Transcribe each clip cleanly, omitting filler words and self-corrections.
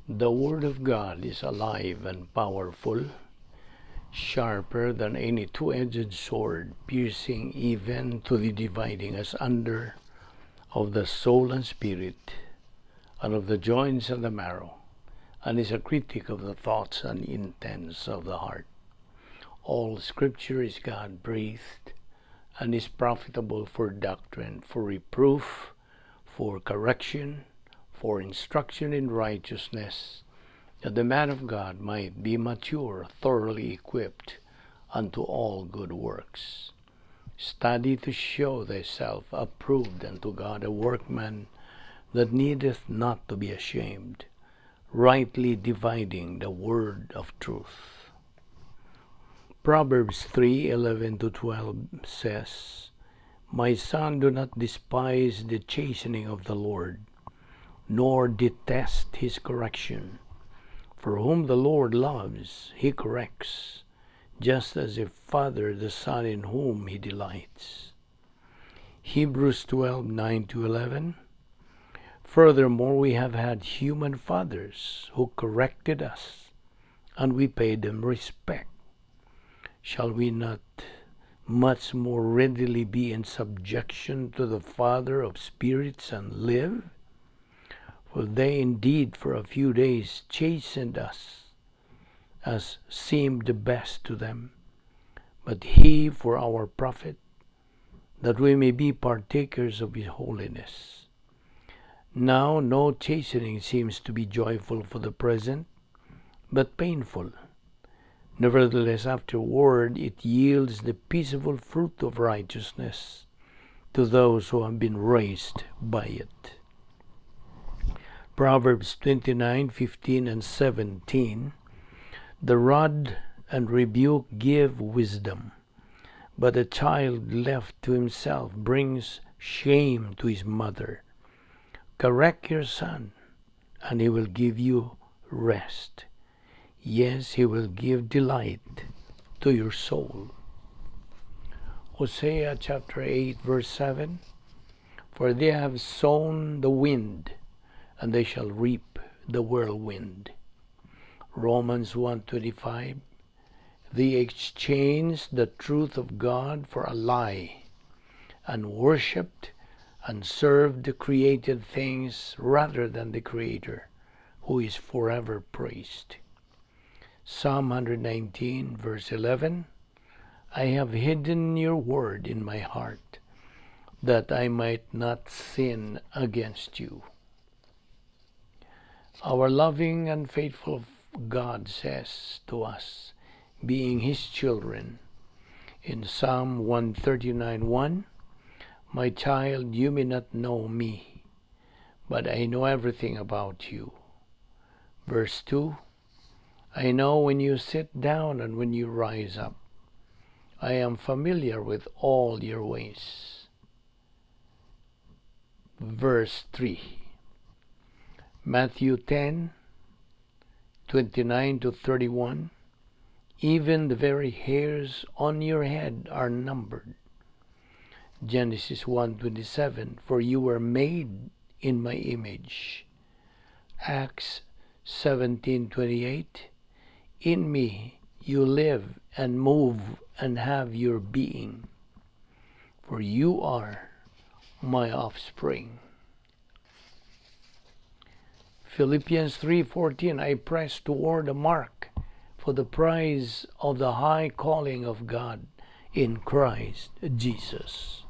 The Word of God is alive and powerful, sharper than any two-edged sword, piercing even to the dividing asunder of the soul and spirit, and of the joints and the marrow, and is a critic of the thoughts and intents of the heart. All Scripture is God breathed and is profitable for doctrine, for reproof, for correction, for instruction in righteousness, that the man of God might be mature, thoroughly equipped unto all good works. Study to show thyself approved unto God, a workman that needeth not to be ashamed, rightly dividing the word of truth. Proverbs 3:11 to 12 says, "My son, do not despise the chastening of the Lord, nor detest his correction. For whom the Lord loves, he corrects, just as a father the son in whom he delights." Hebrews 12:9 to 11. "Furthermore, we have had human fathers who corrected us, and we paid them respect. Shall we not much more readily be in subjection to the Father of spirits and live? For they indeed for a few days chastened us, as seemed best to them, but he for our profit, that we may be partakers of his holiness. Now no chastening seems to be joyful for the present, but painful. Nevertheless, afterward it yields the peaceable fruit of righteousness to those who have been raised by it." Proverbs 29:15 and 17. "The rod and rebuke give wisdom, but a child left to himself brings shame to his mother. Correct your son, and he will give you rest. Yes, he will give delight to your soul." Hosea chapter 8 verse 7. "For they have sown the wind, and they shall reap the whirlwind." Romans 1:25. "They exchanged the truth of God for a lie, and worshipped and served the created things rather than the Creator, who is forever praised." Psalm 119 verse 11. "I have hidden your word in my heart, that I might not sin against you." Our loving and faithful God says to us, being His children, in Psalm 139:1, "My child, you may not know me, but I know everything about you." Verse 2, "I know when you sit down and when you rise up. I am familiar with all your ways." Verse 3. Matthew 10:29 to 31. "Even the very hairs on your head are numbered." Genesis 1:27, "For you were made in my image." Acts 17:28, "In me you live and move and have your being, for you are my offspring." Philippians 3:14, "I press toward the mark for the prize of the high calling of God in Christ Jesus."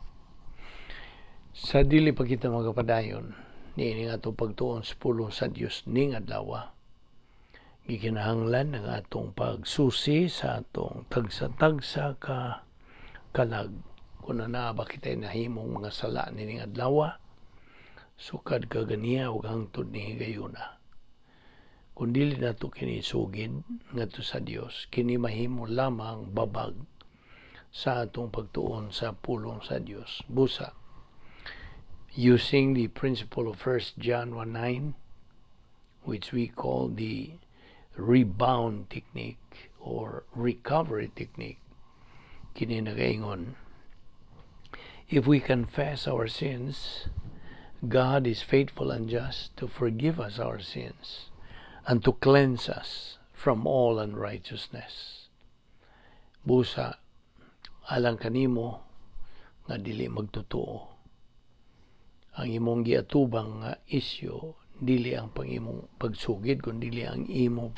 Sa dili pa kita magapadayon niini nga atong pagtuon sa pulong sa Dios ning adlaw, gikinahanglan ang atong pagsusi sa atong tagsa-tagsa ka kalag kung naa ba kita'y nahimong mga sala nining adlaw sukad kaganiha ug hangtod ni higayuna. Kung dili nato kini sugid ngadto sa Dios, kini mahimo lamang babag sa atong pagtuon sa pulong sa Dios. Busa, using the principle of 1 John 1:9, which we call the rebound technique or recovery technique, kini nagaingon, "If we confess our sins, God is faithful and just to forgive us our sins and to cleanse us from all unrighteousness. Busa, alang kanimo nga dili magtotoo. Ang imong giatubang nga isyu dili ang pang-imong pagsugid kun dili ang imong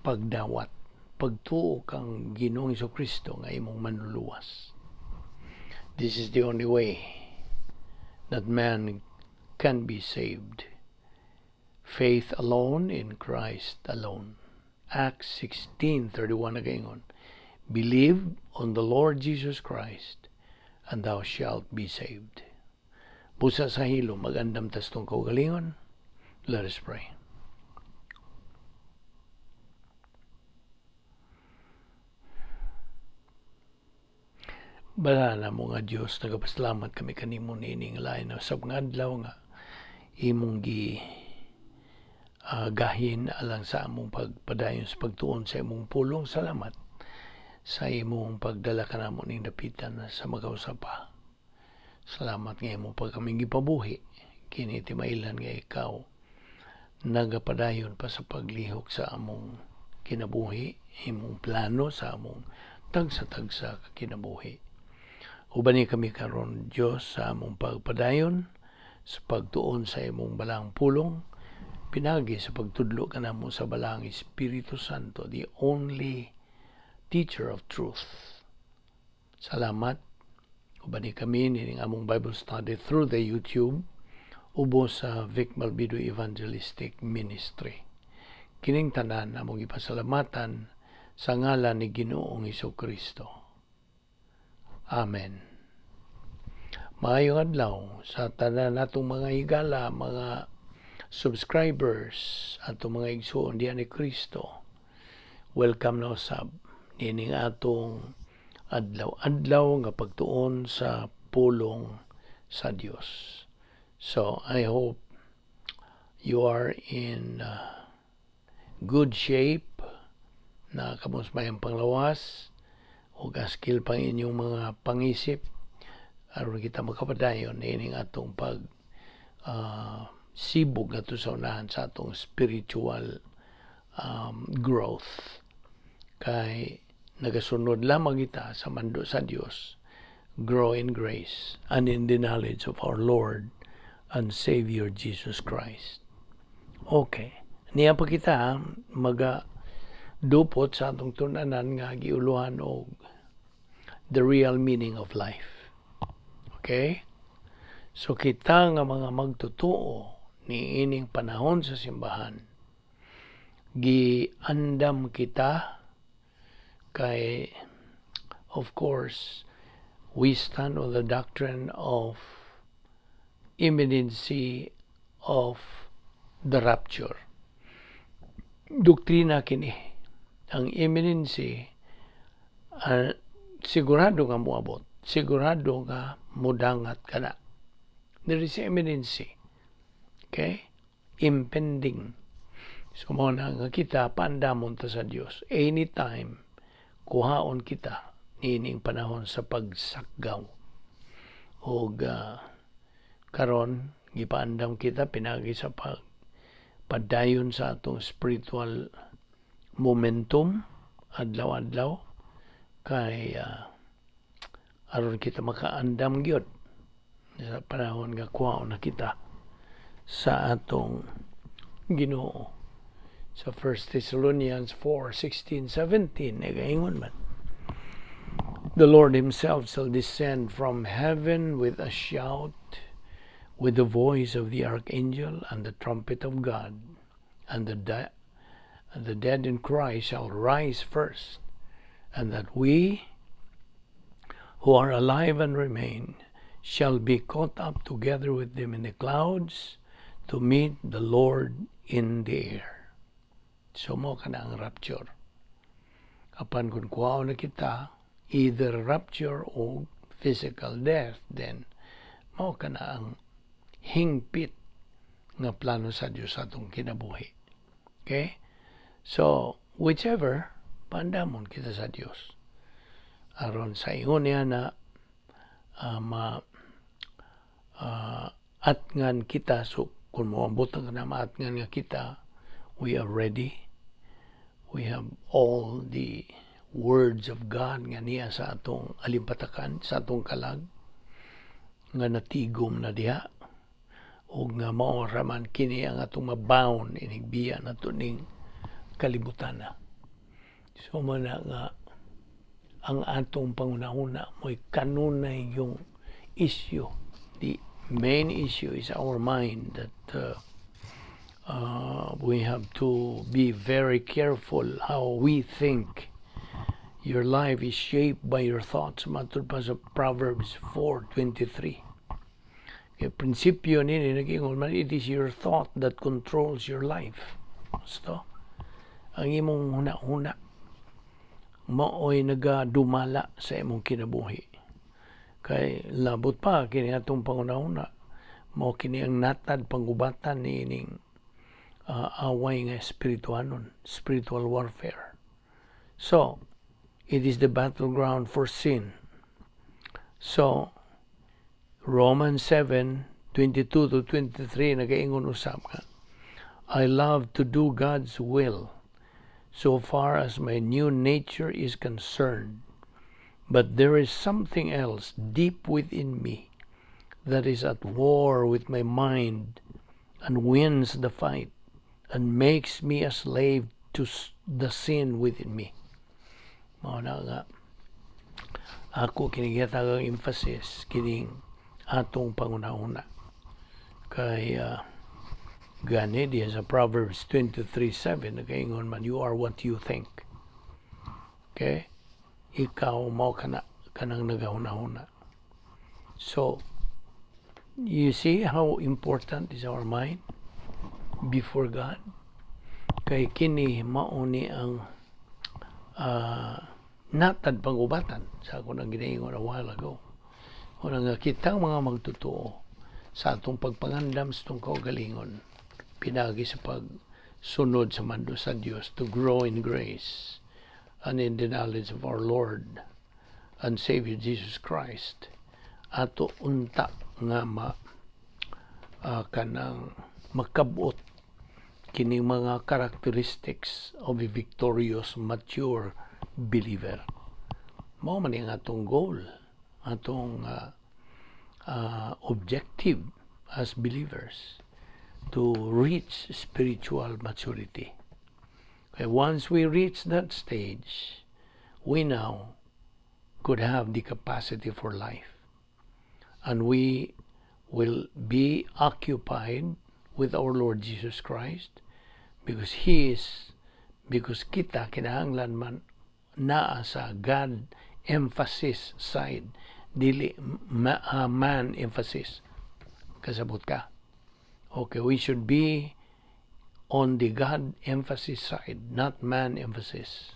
pagdawat, pagtuo kang Ginoong Kristo nga imong manluluwas. This is the only way that man can be saved. Faith alone in Christ alone. Acts 16:31 nagaingon, "Believe on the Lord Jesus Christ and thou shalt be saved." Busa sa hilom, magandam tas atong kaugalingon. Let us pray. Balaan namo nga Dios, nagapasalamat kami kanimo niining lain na usab nga adlaw nga imong gi gahin alang sa among pagpadayon sa pagtuon sa imong pulong. Salamat sa imong pagdala kanamo ning dapitan sa makausa pa. Salamat nga imong pag kami gipabuhi kini timailan nga ikaw nagapadayon pa sa paglihok sa among kinabuhi, imong plano sa among tagsa-tagsa ka kinabuhi. Ubani kami karon, Dios, sa among pagpadayon sa pagtuon sa imong balaang pulong, pinagi sa pagtudlo kanamo sa Balaang Espiritu Santo, the only teacher of truth. Salamat. Ubani kami nining among Bible study through the YouTube ubos sa Vic Malbido Evangelistic Ministry. Kining tanan among ipasalamatan sa ngalan ni Ginoong Kristo. Amen. Maayong adlaw sa tanan natong mga higala, mga subscribers, atong mga igsuon diyan ni Kristo. Welcome na usab nining atong adlaw-adlaw nga pagtuon sa pulong sa Dios. So I hope you are in good shape, na kamos mayang panglawas o askil pang inyong mga pangisip aron kita makapadayon niining atong pag sibog nato sa unahan sa atong spiritual growth, kay nagasunod lamang kita sa mando sa Dios: grow in grace and in the knowledge of our Lord and Savior Jesus Christ. Okay. Niya pa kita maga dupot sa atong tun-anan nga giuluhan og the real meaning of life. Okay? So kita nga mga magtotoo ni ining panahon sa simbahan, giandam kita kay, of course, we stand on the doctrine of imminency of the rapture. Doktrina kini. Ang imminency, sigurado nga moabot, sigurado nga mudangat ka na. There is imminency. Okay? Impending. So mao na nga kita paandamon ta sa Dios. Anytime kuhaon kita niining panahon sa pagsakgaw. Og karon gipaandam kita pinagi sa pagpadayon sa atong spiritual momentum adlaw-adlaw kay aron kita makaandam gyud sa panahon nga kuhaon na kita sa atong Ginoo. Sa 1 Thessalonians 4:16, 17, nagaingon man, "The Lord himself shall descend from heaven with a shout, with the voice of the archangel and the trumpet of God, and the dead in Christ shall rise first, and that we who are alive and remain shall be caught up together with them in the clouds to meet the Lord in the air." So mao kana ang rapture. Apan kung kuhaon na kita, either rapture o physical death, then mao kana ang hingpit nga plano sa Dios sa atong kinabuhi. Okay? So, whichever, paandamon kita sa Dios. Aron sa ingon niya na ma atngan kita, so kung moambot ka na maatngan nga kita, We are ready. We have all the words of God nga niya sa atong alimpatakan, sa atong kalag, nga natigom na diha ug nga mao raman kini ang atong mabaon inigbiya nato ning kalibutan na. So mao na nga ang atong panghunahuna mo'y kanunay yung issue. The main issue is our mind, that we have to be very careful how we think. Your life is shaped by your thoughts. Matud pa sa Proverbs 4:23. Kay prinsipyo nini nag-ingon man, it is your thought that controls your life. Gusto? Ang imong huna-huna mao'y nagadumala sa imong kinabuhi. Kay labot pa kini atong panghunahuna, mao kini ang natad panggubatan niining away nga espirituanon, spiritual warfare. So, it is the battleground for sin. So, Romans 7:22 to 23 nagaingon usab nga, "I love to do God's will so far as my new nature is concerned. But there is something else deep within me that is at war with my mind and wins the fight and makes me a slave to the sin within me." Mao na nga ako kini gihatagang emphasis kining atong panghunahuna. Kay gani diya sa Proverbs 23:7 nagaingon man, "You are what you think." Okay? Ikaw mao kana kanang nagahuna-huna. So, you see how important is our mind before God? Kay kini mao ni ang natad pangubatan sa ako nang ginaingon a while ago. Una nga kitang mga magtotoo sa atong pagpangandam sa atong kaugalingon pinagi sa pagsunod sa mando sa Dios to grow in grace and in the knowledge of our Lord and Savior Jesus Christ, ato unta nga ma kanang makabot kining mga characteristics of a victorious mature believer. Mao man ang atong goal, atong objective as believers, to reach spiritual maturity. Okay, once we reach that stage, we now could have the capacity for life. And we will be occupied with our Lord Jesus Christ because kita kinahanglan man naa sa God emphasis side, dili man emphasis. Kasabot ka? Okay, we should be on the God emphasis side, not man emphasis,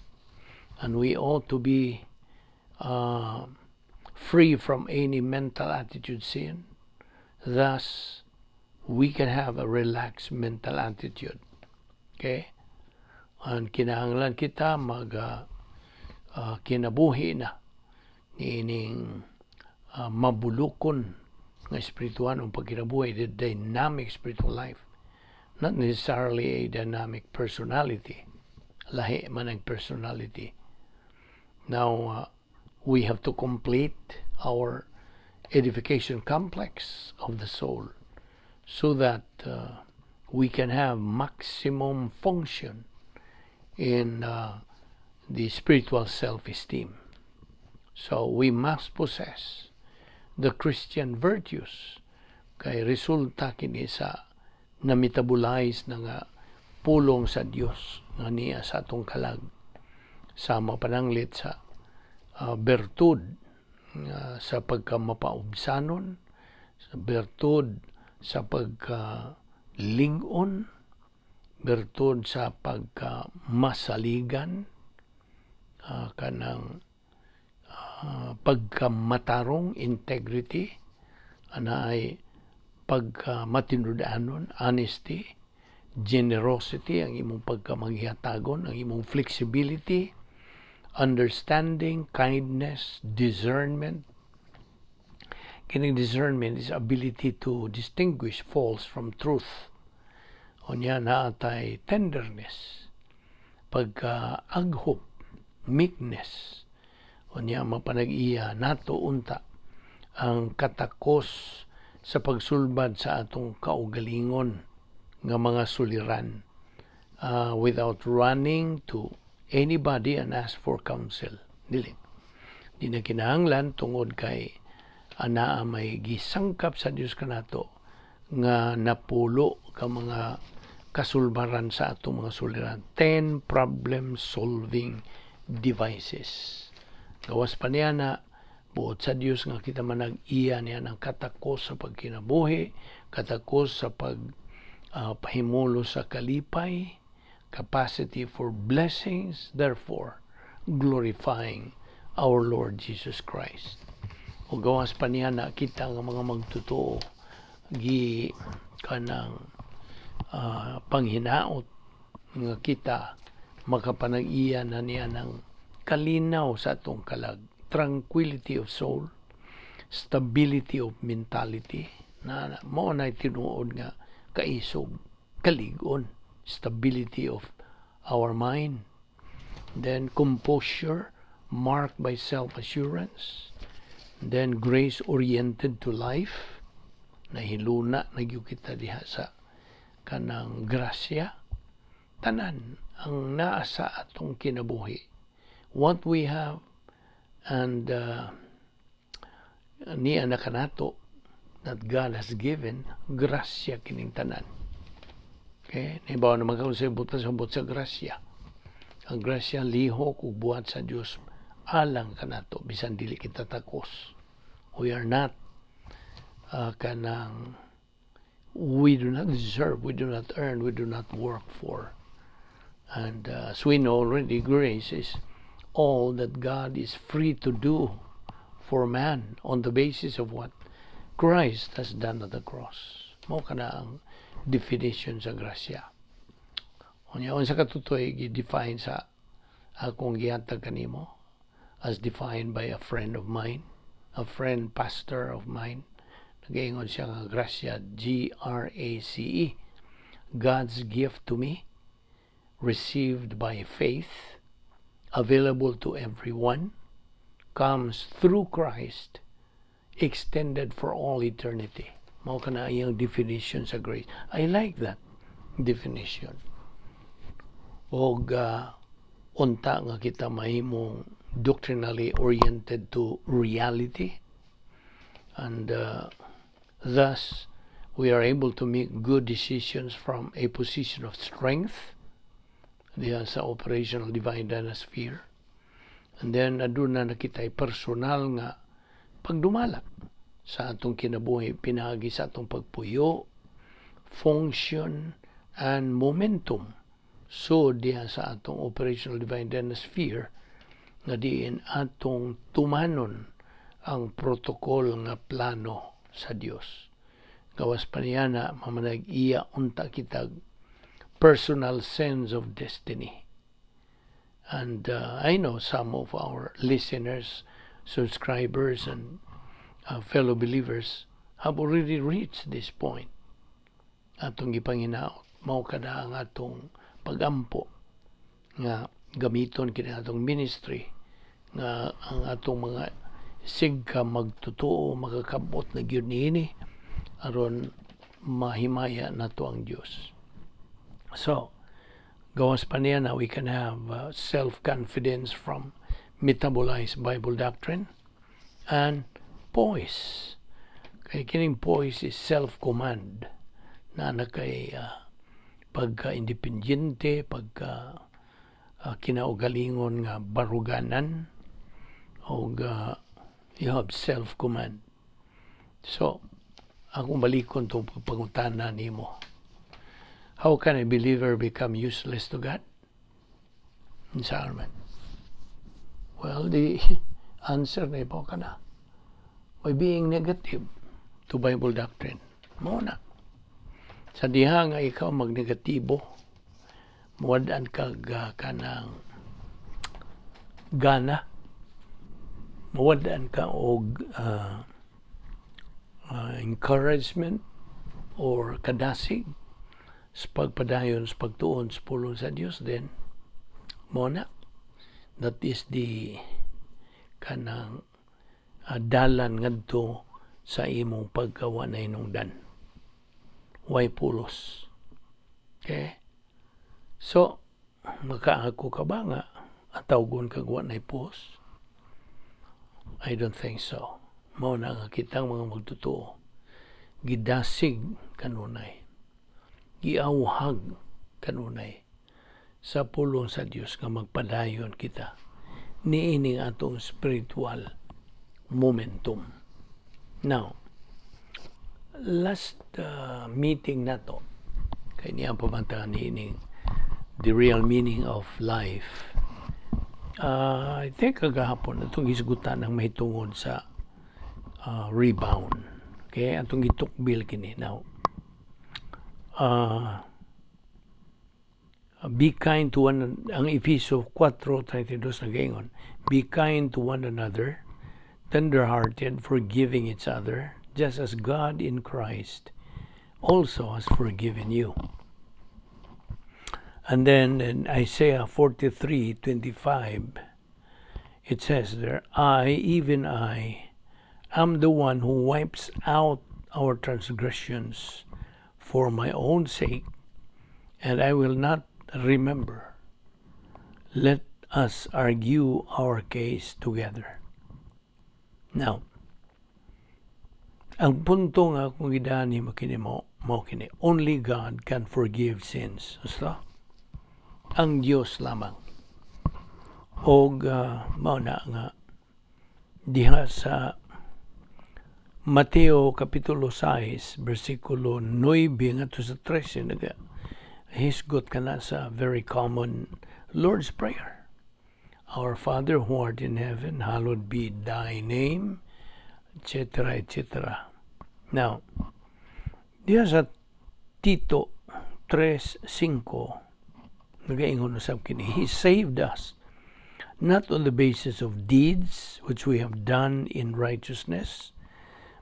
and we ought to be free from any mental attitude sin. Thus we can have a relaxed mental attitude, okay? And kinahanglan kita mag kinabuhi na niining mabulukon nga espiritual ang pagkinabuhi, the dynamic spiritual life, not necessarily a dynamic personality. Lahi man ang personality. Now we have to complete our edification complex of the soul so that we can have maximum function in the spiritual self-esteem. So we must possess the Christian virtues kay resulta kini sa na-metabolize na nga pulong sa Dios nga niya sa atong kalag, sama pananglit sa bertud sa pagkamapaubsanon, sa bertud sa pagkalig-on, bertud sa pagkamasaligan, kanang pagkamatarong, integrity, ana ay pagkamatinud-anon, honesty, generosity, ang imong pagkamaghihatagon, ang imong flexibility, understanding, kindness, discernment. Kining discernment is ability to distinguish false from truth. Unya naa tay tenderness, pagka aghop, meekness. Unya mapanag-iya nato unta ang katakos sa pagsulbad sa atong kaugalingon nga mga suliran without running to anybody and ask for counsel. Dili. Di na kinahanglan tungod kay anaa may gisangkap sa Dios kanato nga napulo ka mga kasulbaran sa atong mga suliran. 10 problem solving devices. Gawas pa niya na buot sa Dios nga kita manag-iya niya ng katakos sa pagkinabuhi, katakos sa pag pahimulo sa kalipay, capacity for blessings, therefore glorifying our Lord Jesus Christ. O gawas pa niya na kita nga mga magtotoo gi kanang panghinaot nga kita makapanag-iya na niya ng kalinaw sa atong kalag, tranquility of soul, stability of mentality, na mao na tinuod nga kaisog, kalig-on, stability of our mind. Then composure marked by self-assurance. Then grace oriented to life. Nahiluna na gyud kita diha sa kanang grasya. Tanan ang naa sa atong kinabuhi. What we have and niya na kanato that God has given, grasya kining tanan. Okay? Nahibaw naman ka sa butas sa sa grasya. Ang grasya lihok ug buhat sa Dios alang kanato bisan dili kita takos. We are not kanang we do not deserve, we do not earn, we do not work for. And as we know already, grace is all that God is free to do for man on the basis of what Christ has done at the cross. Mao kana ang definition sa grasya. Unya unsa katutoy gi-define sa akong gihatag kanimo as defined by a friend of mine, a friend pastor of mine. Nagaingon siya nga grasya, Grace, God's gift to me, received by faith, available to everyone, comes through Christ, extended for all eternity. Mao kana iyang definition sa grace. I like that definition. Og unta nga kita mahimong doctrinally oriented to reality and thus we are able to make good decisions from a position of strength diha sa operational divine dynasphere. And then aduna na kita'y personal nga pagdumala sa atong kinabuhi pinaagi sa atong pagpuyo, function and momentum. So diha sa atong operational divine dynasphere nga diin atong tumanon ang protocol nga plano sa Dios. Gawas pa niya na mamanag-iya unta kitag personal sense of destiny. And I know some of our listeners, subscribers, and fellow believers have already reached this point. Atong gipanginaot, mao kada ang atong pagampo nga gamiton kini atong ministry nga ang atong mga sigka magtotoo makakabot na gyud niini aron mahimaya nato ang Dios. So, gawas pa niya na we can have self-confidence from metabolized Bible doctrine and poise. Kay kining poise is self-command na kay pagka-independyente, pagka kinaugalingon nga baruganan og you have self-command. So, akong balikon tong pangutana nimo. How can a believer become useless to God? Unsa man? Well, the answer na ibaw ka na. By being negative to Bible doctrine. Mao na. Sa diha nga ikaw magnegatibo, muwad-an kag kanang gana, muwad-an ka og encouragement or kadasig. Sa pagpadayon sa pagtuon sa pulong sa Dios, then mao na. That is the kanang dalan ngadto sa imong pagkawa na hinungdan. Way pulos. Okay? So, makaako ka ba nga atawgon kag wa nay pulos? I don't think so. Mao na nga kitang mga magtotoo gidasig kanunay, giawhag kanunay sa pulong sa Dios nga magpadayon kita niining atong spiritual momentum. Now, last meeting nato kay niya pamantahan niining the real meaning of life. I think kagahapon atong hisgutan ang mahitungod sa rebound. Okay, atong gitukbil kini. Now, be kind to one, ang Efeso 4:32 nagaingon, "Be kind to one another, tender-hearted, forgiving each other, just as God in Christ also has forgiven you." And then in Isaiah 43:25, it says there, "I, even I, am the one who wipes out our transgressions for my own sake, and I will not remember. Let us argue our case together." Now, ang punto nga kung gidani mo kini mo kini, only God can forgive sins. Basta ang Dios lamang. Og mao na nga diha sa Mateo kapitulo 6 bersikulo 9 ngadto sa 13, naga hisgot kana sa very common Lord's Prayer. "Our Father who art in heaven, hallowed be thy name," etc., etc. Now, diha sa Tito 3:5, nagaingon usab kini, "He saved us, not on the basis of deeds which we have done in righteousness,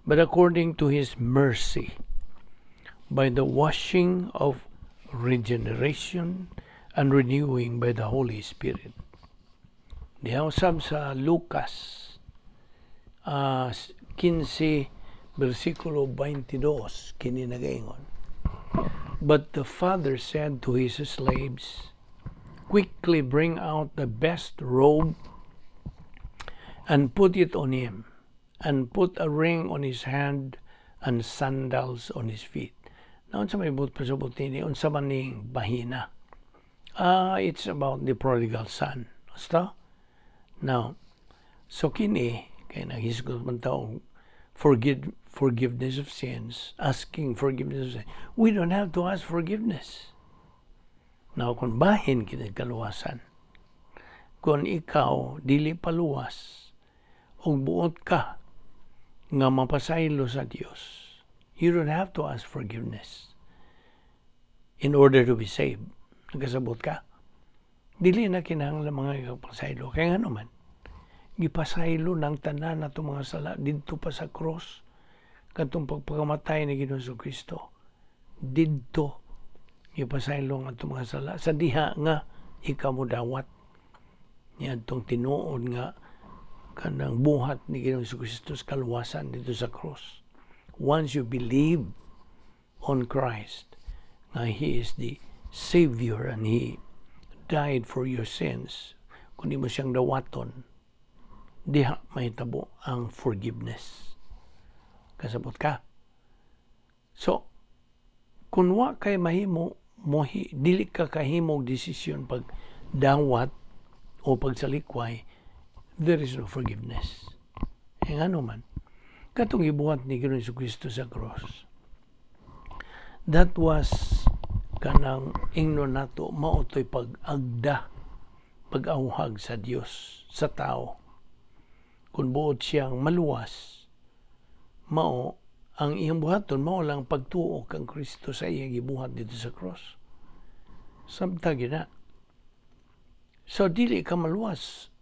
but according to His mercy, by the washing of regeneration and renewing by the Holy Spirit." Diha usab sa Lucas 15 versikulo 22, kini nagaingon, "But the father said to his slaves, 'Quickly bring out the best robe and put it on him, and put a ring on his hand and sandals on his feet.'" Now, unsa may buot pasabot nini? Unsa man ning bahina? It's about the prodigal son. Basta? Now, so kini, kay naghisgot man taong forgiveness of sins, asking forgiveness of sins. We don't have to ask forgiveness. Now, kung bahin kini kaluwasan, kung ikaw dili paluwas, ug buot ka nga mapasaylo sa Dios, you don't have to ask forgiveness in order to be saved. Nagkasabot ka? Dili na kinahanglan mga pasaylo. Kaya nga naman, gipasaylo ng tanan na mga sala didto pa sa cross katong pagpakamatay ni Ginoong Kristo. Didto gipasaylo ang atong mga sala sa diha nga ikaw mo dawat niadtong tinuod nga kanang buhat ni Ginoong Kristo sa kaluwasan dito sa cross. Once you believe on Christ, nga He is the Savior and He died for your sins, kung di mo siyang dawaton, diha mahitabo ang forgiveness. Kasabot ka? So, kung wa kay mahimo, mo dili ka kahimog desisyon pag dawat o pagsalikway, there is no forgiveness. E ngano man, katong ibuhat ni Ginoong Kristo sa cross, that was kanang ingnon nato mao to'y pag-agda, pag-awhag sa Dios sa tao. Kung buot siyang maluwas, mao ang iyang buhaton, mao lang pagtuo kang Kristo sa iyang gibuhat dito sa cross. Samtang na. So dili ka maluwas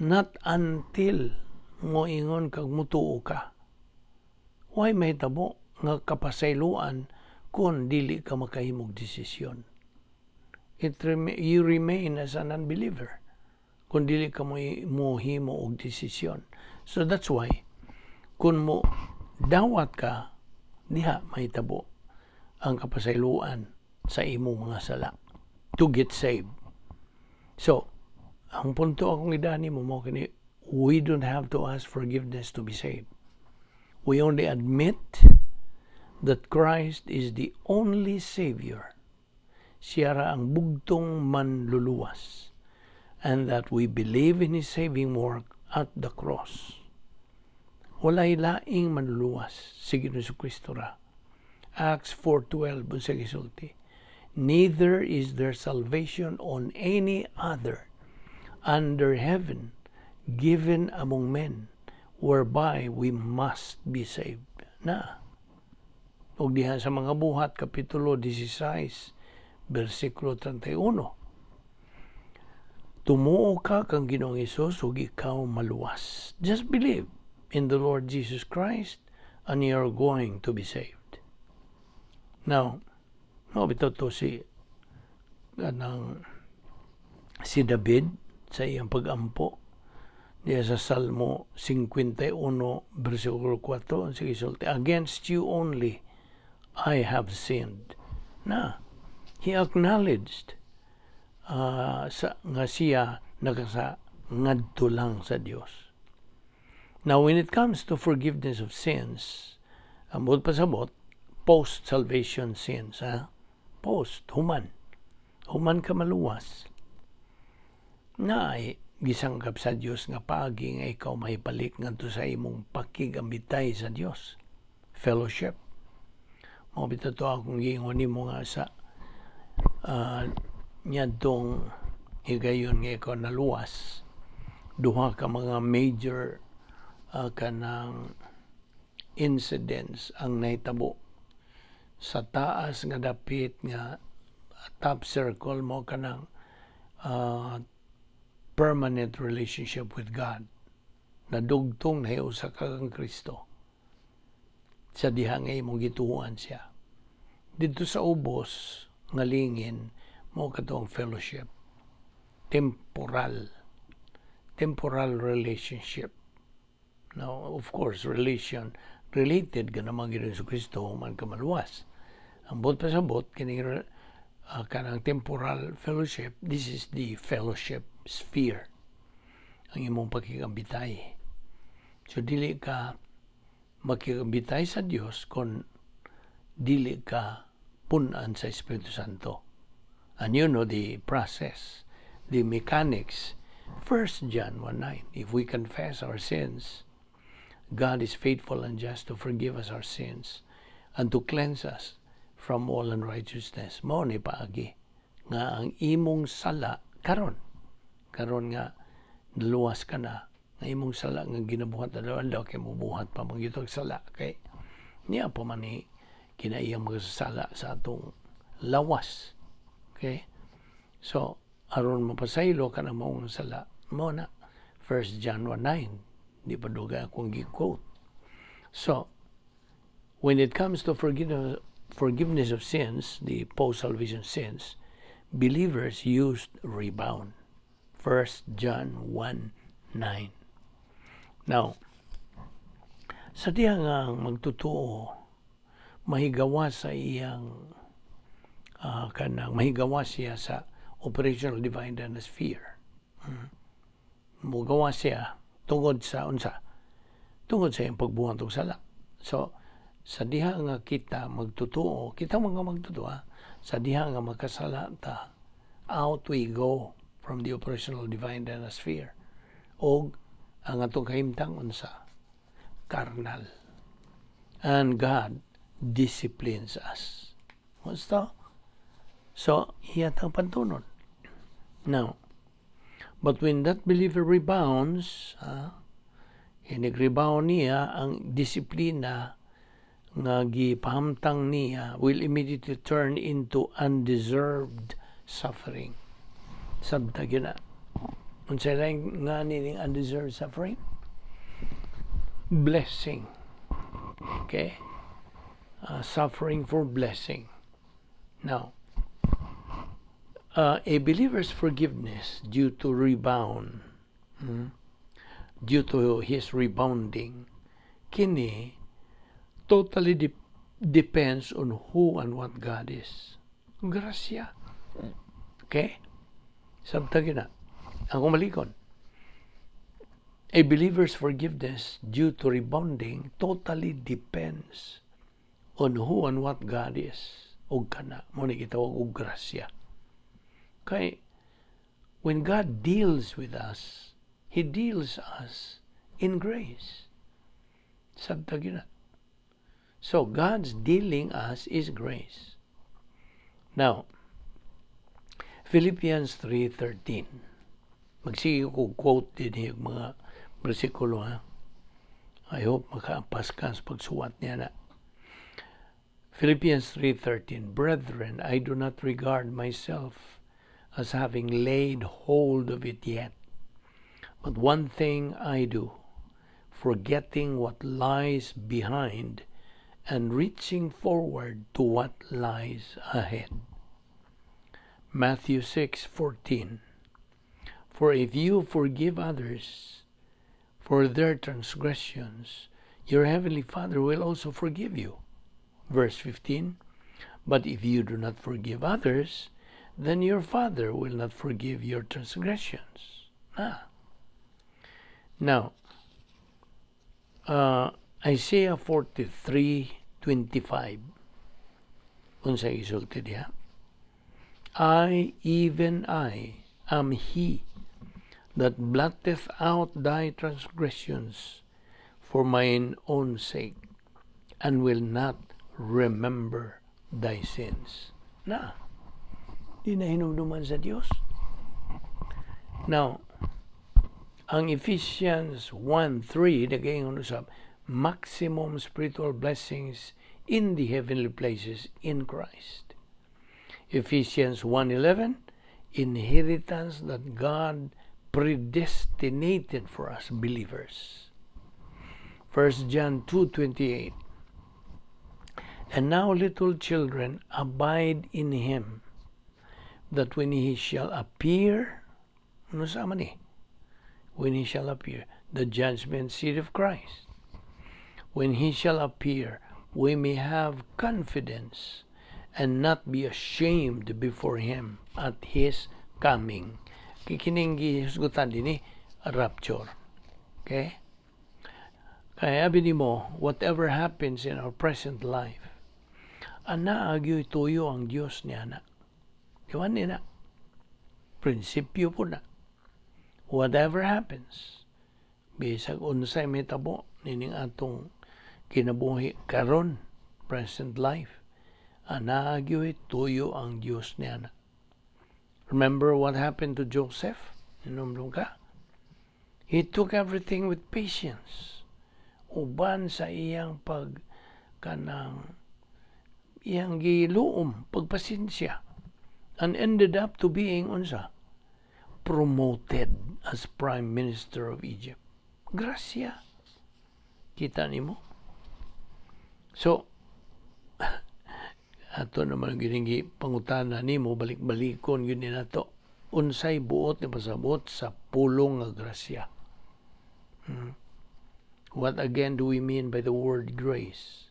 not until mo ingon kag mutuo ka. Why mahitabo nga kapasayloan Kung dili ka makahimog desisyon. You remain as an unbeliever kung dili ka mo himo og desisyon. So that's why kung mo dawat ka diha, mahitabo ang kapasayloan sa imong mga sala to get saved. So, ang punto akong idani mo mo kini, we don't have to ask forgiveness to be saved. We only admit that Christ is the only Savior. Siya ra ang bugtong manluluwas. And that we believe in His saving work at the cross. Walay laing manluluwas, si Ginoong Kristo ra. Acts 4:12, unsa gisulti? "Neither is there salvation on any other under heaven given among men whereby we must be saved." Na. Ug diha sa Mga Buhat kapitulo 16 bersikulo 31. Tumuo ka kang Ginoong Hesus ug ikaw maluwas. Just believe in the Lord Jesus Christ and you are going to be saved. Now, mao bitaw to si kanang si David sa iyang pagampo diya sa Salmo 51 bersikulo 4, ang sige sulti, "Against you only I have sinned." Na he acknowledged sa nga siya nakasala ngadto lang sa Dios. Now, when it comes to forgiveness of sins, ang buot pasabot, post-salvation sins, ha? Post, human. Human ka maluwas. Na ay gisangkap sa Dios nga paagi nga ikaw mahibalik ngadto sa imong pakigambitay sa Dios. Fellowship. Mao bitaw to akong giingon nimo nga sa niadtong higayon nga ikaw naluwas, duha ka mga major kanang incidents ang nahitabo sa taas nga dapit nga top circle mo, kanang permanent relationship with God na dugtong nahiusa ka kang Kristo sa diha nga imong gituohan siya. Didto sa ubos nga lingin mo, katong fellowship, temporal relationship. Now, of course, relation related ka naman gid sa Kristo man ka maluwas. Ang buot pasabot kining kanang temporal fellowship, this is the fellowship sphere, ang imong pakigambitay. So dili ka makigambitay sa Dios kung dili ka pun-an sa Espiritu Santo. And you know the process, the mechanics. 1 John 1:9, "If we confess our sins, God is faithful and just to forgive us our sins and to cleanse us from all unrighteousness." Mao ni paagi nga ang imong sala karon, karon nga naluwas ka na, nga imong sala nga ginabuhat adlaw-adlaw, kay mubuhat pa man gyud sala, kay niya pa man ni kinaiyang magasala sa atong lawas. Okay? So, aron mapasaylo ka na maong sala, mo na 1 John 1:9, di pa dugay akong gi-quote. So, when it comes to forgiveness of sins, the post-salvation sins, believers used rebound. 1 John 1:9. Now, sa diha nga ang magtotoo mahigawa sa iyang kanang mahigawa siya sa operational divine sphere. Mugawa siya tungod sa unsa? Tungod sa iyang pagbuhat og sala. So, sa diha nga kita magtotoo, kita mga magtotoo, sa diha nga makasala ta, out we go from the operational divine sphere. Og ang atong kahimtang unsa? Carnal. And God disciplines us. What's that? So, iya tang pantunon. Now, but when that believer rebounds, inig-rebound niya, ang disiplina nga gipahamtang niya will immediately turn into undeserved suffering. Sabta gyud na. Unsa lang nga ning undeserved suffering? Blessing. Okay? Suffering for blessing. Now, a believer's forgiveness due to his rebounding, kini totally depends on who and what God is. Grasya. Okay? Sabta na. Ang kumalikon. A believer's forgiveness due to rebounding totally depends on who and what God is. Og kana, mao ni gitawag og grasya. Kay, when God deals with us, He deals us in grace. Sabta na. So, God's dealing us is grace. Now, Philippians 3:13. Magsige ko quote din yung mga bersikulo, ha. I hope makaapas ka sa pagsuwat niya na. Philippians 3:13. "Brethren, I do not regard myself as having laid hold of it yet. But one thing I do, forgetting what lies behind and reaching forward to what lies ahead." Matthew 6:14. "For if you forgive others for their transgressions, your heavenly Father will also forgive you." Verse 15. "But if you do not forgive others, then your Father will not forgive your transgressions." Ah. Now, Isaiah 43:25. Unsa isulti diha? "I, even I, am he that blotteth out thy transgressions for mine own sake, and will not remember thy sins." Na, di na hinumduman sa Dios. Now, ang Ephesians 1:3 nagaingon usab maximum spiritual blessings in the heavenly places in Christ. Ephesians 1:11, inheritance that God predestinated for us believers. 1 John 2:28. "And now, little children, abide in him, that when he shall appear," ano sa man ni? When he shall appear, the judgment seat of Christ. "When he shall appear, we may have confidence and not be ashamed before him at his coming." Kikining gihisgutan din ni rapture. Okay? Kaya abi nimo, whatever happens in our present life, ana agyo'y tuyo ang Dios niya na. Di ba ni na? Prinsipyo po na. Whatever happens, bisag unsay mahitabo nining atong kinabuhi karon, present life, ana gyoy tuyo ang Dios niya na. Remember what happened to Joseph? Hinumdum ka? He took everything with patience. Uban sa iyang pag kanang iyang giluom, pagpasensya, and ended up to being unsa? Promoted as Prime Minister of Egypt. Grasya. Kita nimo? So, ato naman giningi pangutana nimo, balik-balikon yun ni nato. Unsay buot ni pasabot sa pulong nga grasya? What again do we mean by the word grace?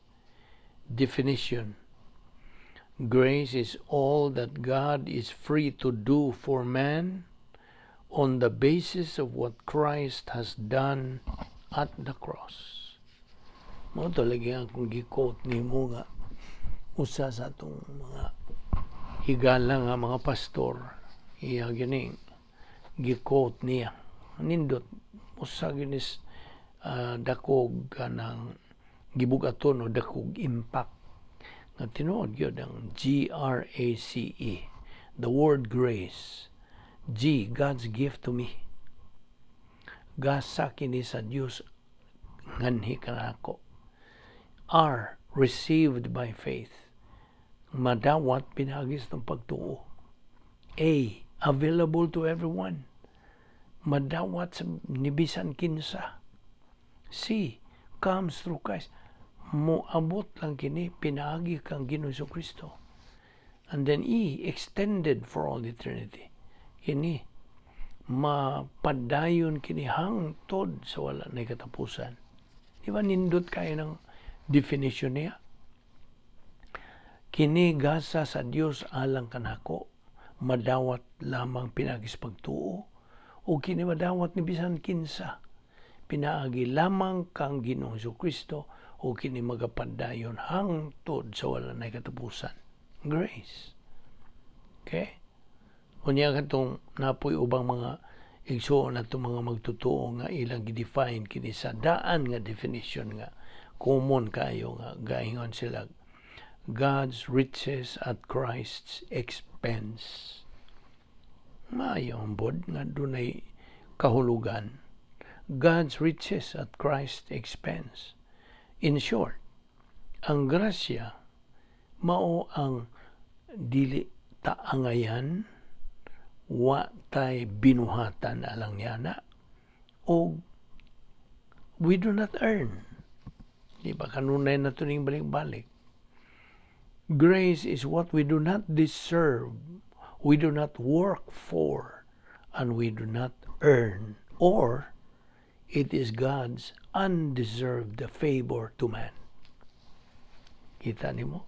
Definition. Grace is all that God is free to do for man on the basis of what Christ has done at the cross. Mao to lagi ang akong gi-quote nimo nga usa sa atong mga higala nga mga pastor, iya gining gi-quote niya. Nindot usa ginis dakog kanang gibugaton o dakog impact nga tinuod gyud ang GRACE, the word grace. G, God's gift to me. Gasa kini sa Dios nganhi kanako. R, received by faith. Madawat pinagis ng pagtuo. A, available to everyone. Madawat sa nibisan kinsa. C, comes through Christ. Moabot lang kini pinaagi kang Ginoo Kristo. And then E, extended for all eternity. Kini mapadayon kini hangtod sa wala na katapusan. Di ba nindot kayo ng definition niya? Kini gasa sa Dios alang kanako, madawat lamang pinaagi sa pagtuo, o kini madawat ni bisan kinsa pinaagi lamang kang Ginoong Kristo, o kini magapadayon hangtod sa wala na katapusan. Grace. Okay? Unya katong napoy ubang mga igsuon natong mga magtutuo nga ilang gi-define kini sa daan nga definition nga common kayo, nga gaingon sila, "God's riches at Christ's expense." Maayo bod nga dunay kahulugan. God's riches at Christ's expense. In short, ang grasya mao ang dili taangayan, wa tay binuhatan alang niana, o we do not earn. Di ba kanunay na ito ning balik-balik? Grace is what we do not deserve, we do not work for, and we do not earn. Or, it is God's undeserved favor to man. Kita nimo?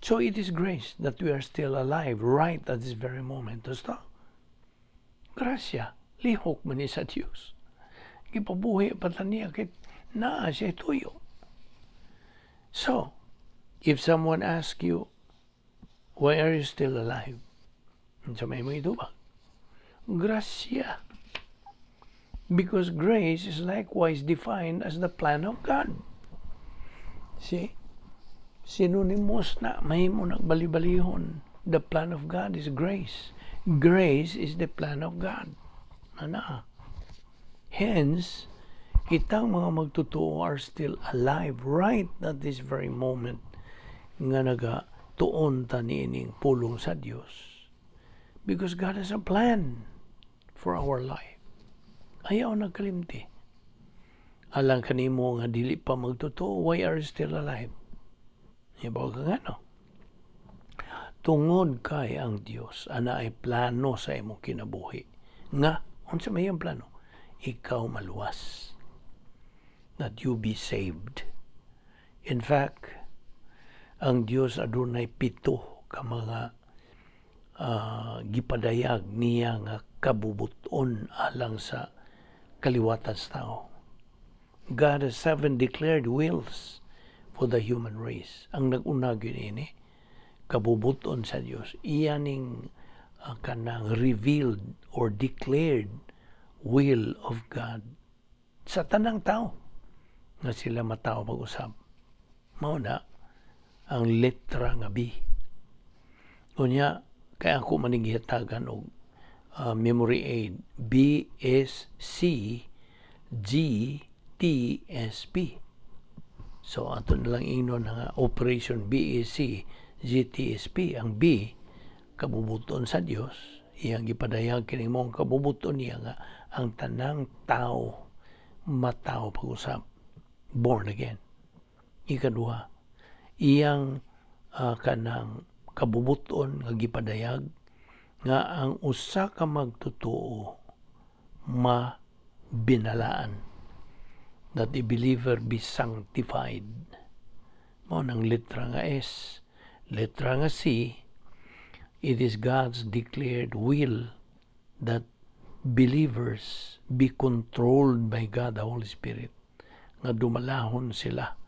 So it is grace that we are still alive right at this very moment. Basta, grasya, lihok man ni sa Dios. Gipabuhi pa ta niya kay naa siya tuyo. So, if someone asks you, "Why are you still alive?" Unsa may imong itubag? Grasya. Because grace is likewise defined as the plan of God. See? Synonymous na, mahimo nagbali-balihon. The plan of God is grace. Grace is the plan of God. Ana. Hence, kitang mga magtotoo are still alive right at this very moment nga naga tuon ta niining pulong sa Dios. Because God has a plan for our life. Ayaw nagkalimti. Alang kanimo nga dili pa magtotoo, why are you still alive? Ibaw ka nga, no? Tungod kay ang Dios anaay plano sa imong kinabuhi. Nga, unsa may ang plano? Ikaw maluwas. That you be saved. In fact, ang Dios adunay pito ka mga gipadayag niya nga kabubuton alang sa kaliwatan sa tao. God has seven declared wills for the human race. Ang nag-una gyud ini kabubuton sa Dios. Iya ning kanang revealed or declared will of God sa tanang tao nga sila matawo pag-usab. Mao na ang letra nga B. Unya, kaya ako maning gihatagan og memory aid, B S C G T S P. So ato na lang ingnon nga Operation BAC GTSP. Ang B, kabubuton sa Dios, iyang gipadayag kini mong kabubuton niya nga ang tanang tao matawo pag-usab, born again. Ikaduha, iyang kanang kabubuton nga gipadayag nga ang usa ka magtotoo mabinalaan, that the believer be sanctified. Mao nang letra nga S. Letra nga C, it is God's declared will that believers be controlled by God the Holy Spirit, nga dumalahon sila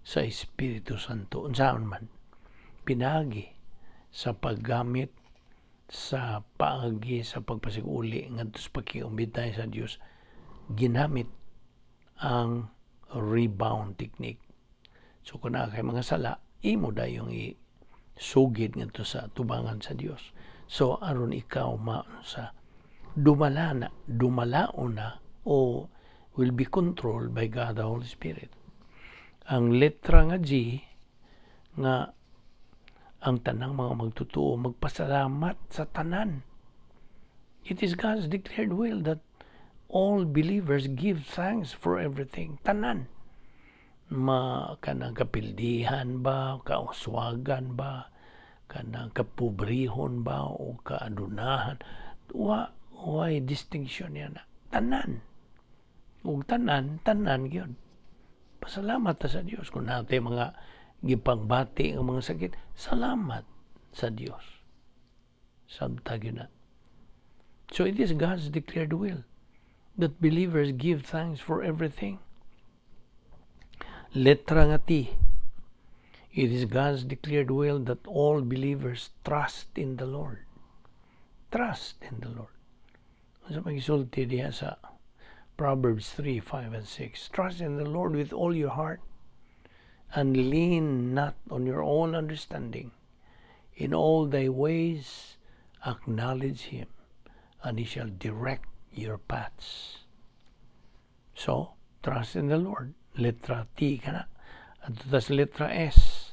sa Espiritu Santo. Unsaon man? Pinagi sa paggamit sa paagi sa pagpasiguli ngadto sa pakiumbitay sa Dios, ginamit ang rebound technique. So kung naa kay mga sala, imo dayong i sugid ngadto sa tubangan sa Dios. So aron ikaw ma sa dumala na, dumalaon na o will be controlled by God the Holy Spirit. Ang letra nga G, nga ang tanang mga magtotoo magpasalamat sa tanan. It is God's declared will that all believers give thanks for everything. Tanan. Ma kanang kapildihan ba, kauswagan ba, kanang kapobrehon ba o kaadunahan. Wa way distinction niya na. Tanan. Ug tanan, tanan gyud. Pasalamat ta sa Dios kung naa tay mga gipangbati nga mga sakit, salamat sa Dios. Sabta gyud na. So it is God's declared will that believers give thanks for everything. Letra nga T. It is God's declared will that all believers trust in the Lord. Trust in the Lord. Sa magisulti diha sa Proverbs 3, 5, and 6. "Trust in the Lord with all your heart and lean not on your own understanding. In all thy ways acknowledge him, and he shall direct your paths." So, trust in the Lord. Letra T ka na. At tas letra S.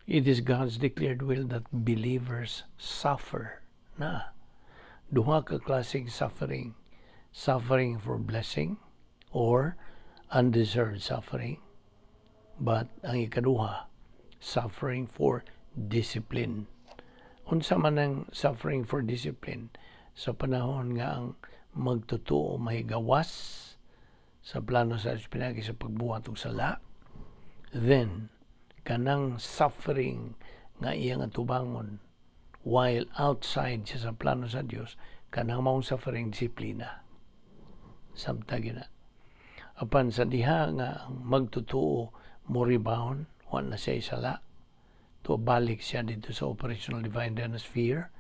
It is God's declared will that believers suffer. Na. Duha ka klaseng suffering. Suffering for blessing or undeserved suffering. But ang ikaduha, suffering for discipline. Unsa man ang suffering for discipline? Sa panahon nga ang magtotoo may gawas sa plano sa Diyos pinagi sa pagbuhat og sala, then kanang suffering nga iyang atubangon while outside siya sa plano sa Dios, kanang maong suffering, disiplina. Samta gyud na. Apan sa diha nga ang magtotoo mo rebound, wa na siya sala, to balik siya dito sa operational divine sphere,